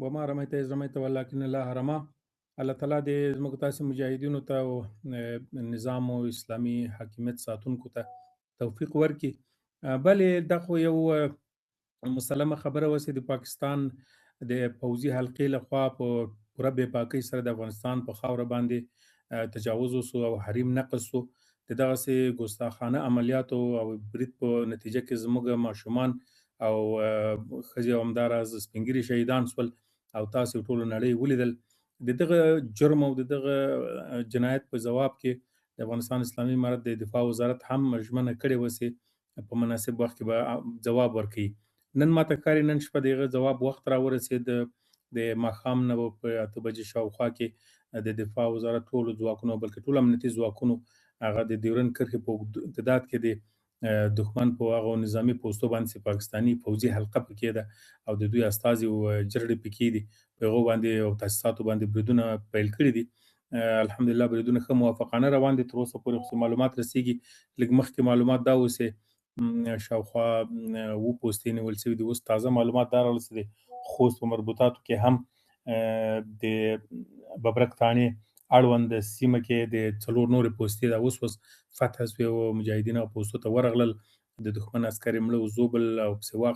وما رمیت اذ رمیت ولکن الله رما. الله تعالی دې زموږ تاسو مجاهدینو ته او نظام او اسلامي حاکمیت ساتونکو ته توفیق ورکړي. بلې دا خو یو مسلمه خبره وه چې د پاکستان د پوځي حلقې لخوا په پوره بې پاکۍ سره د افغانستان په خاوره باندې تجاوز وسو او حریم نقض سو. د دغسې ګستاخانه عملیاتو او برید په نتیجه کې زموږ ماشومان او ښځې او همداراز سپینږیري شهیدان سول او تاسو ټولو نړۍ ولیدل. د دغه جرم او د دغه جنایت په ځواب کې د افغانستان اسلامي امارت د دفاع وزارت هم ژمنه کړې وه چې په مناسب وخت کې به ځواب ورکوي. نن ماته ښکاري نن شپه د هغه ځواب وخت را ورسېد. د ماښام نه به په 8 بجې شاوخوا کې د دفاع وزارت ټولو ځواکونو بلکې ټولو امنیتي ځواکونو هغه د ډیورنډ کرښې په امتداد کې د دښمن په هغو نظامي پوستو باندې چې پاکستاني پوځي حلقه پکې ده او د دوی استازي او جرړې پکې دي، په هغو باندې او تاسیساتو باندې بریدونه پیل کړي دي. الحمدلله بریدونه ښه موافقانه روان دي. تر اوسه پورې خو معلومات رسیږي، لږ مخکې معلومات دا و چې شاوخوا 7 پوستې نیول شوي دي. اوس تازه معلومات دا راغلل چې د خوست په مربوطاتو کې هم د ببرک تاڼې اړوند سیمه کې د 4 نورې پوستې دا اوس اوس فتح شوې او مجاهدین هغه پوستو ته ورغلل. د دښمن عسکر یې مړه او ژوبل او پسې واخیستل.